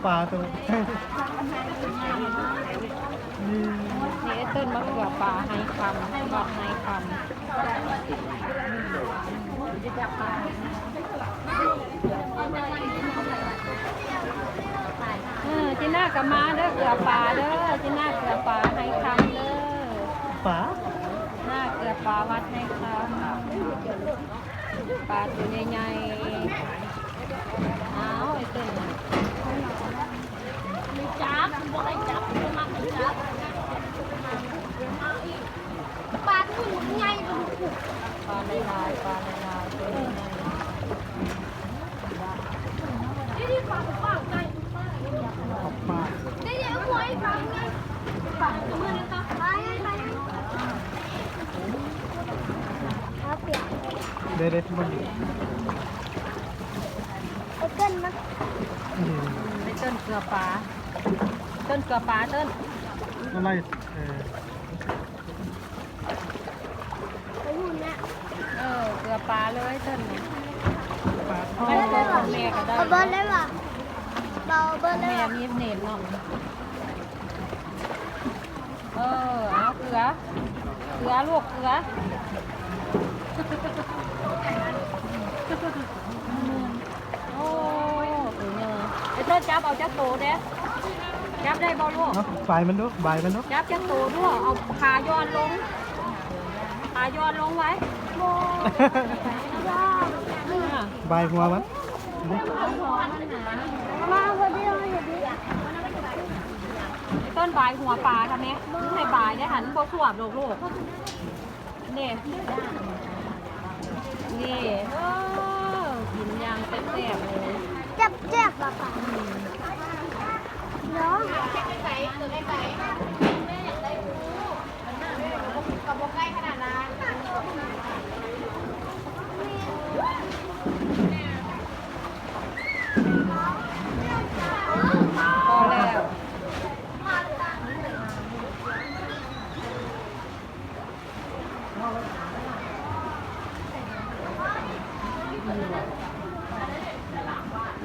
ປາໂຕ ນີ້ ນີ້ໄອ້ເຕີນມາເກືອປາໄຮຄຳ ວັດໄຮຄຳ. ເອີ ຈີນາກໍມາເດີ ເກືອປາເດີ ຈີນາເກືອປາໄຮຄຳເດີ ປາ ຈີນາເກືອປາວັດໄຮຄຳ ປາໂຕໃຫຍ່ໆ. ອ້າວ ໄອ້ເຕີນ ຈັບ ບໍ່ໃຫ້ຈັບ ບໍ່ມັກໃຫ້ຈັບ ປາໂຕໃຫຍ່ ປາຫຼາຍໆ ປາຫຼາຍໆ ເອີ ເດ້ໆ ປາ ປາ ປາ ເດ້ໆ ເອົາຫົວໃຫ້ປາໄງ ປາ ມືໜຶ່ງ ໄປ ໄປ ເອົາປຽກ ເດ້ໆ ເບິ່ງ ໄອ້ເຕີນມາ ອືມ ໄອ້ເຕີນເກືອປາ ເຕີນເກືອປາ ເຕີນ ອະໄລ ເອີ ໄປຫຸ້ນນະ ເອີ ເກືອປາເລີຍເຕີນ ປາ ໄປເກີດຂອງແມ່ກໍໄດ້ ເອົາເບິດເລີຍຫວາ ເອົາເບິດເລີຍຫວາ ແມ່ມີເນັດເນາະ. ເອີ ເອົາເກືອ ເກືອລູກ ເກືອ ໂອ້ ເອີ ໄອ້ເຕີນຈັບເອົາຈັກໂຕເດ້ ຈັບໄດ້ບໍ່ລູກ? ເອົາບາຍມັນດູ ບາຍມັນດູ ຈັບຈັກໂຕດູ ເອົາຂາຢ່ອນລົງ ຂາຢ່ອນລົງໄວ້ ບໍ່ ບາຍຫົວມັນ ມາເພິ່ນເດີ ເພິ່ນບາຍຫົວປາທຳແມ່ ໃຫ້ບາຍໄດ້ຫັ້ນ ບໍ່ສວບດອກລູກ ນີ້ ນີ້ ເອີ ກິນຢ່າງແຊບໆ ເລີຍ ແຊບໆ ປາປາ ອືມ ເນາະ. ພໍແລ້ວ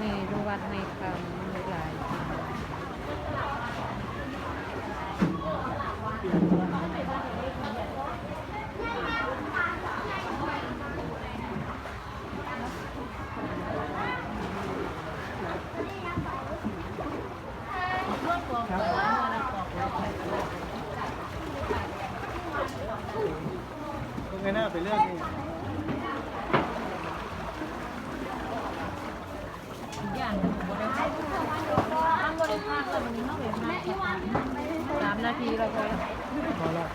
ນີ້ຢູ່ວັດໄຮຄຳ ຫຼາຍ ເບິ່ງໃຫ້ໜ້າໄປເລື່ອຍນີ້ ສາມນາທີແລ້ວ ພໍແລ້ວ ພໍແລ້ວ.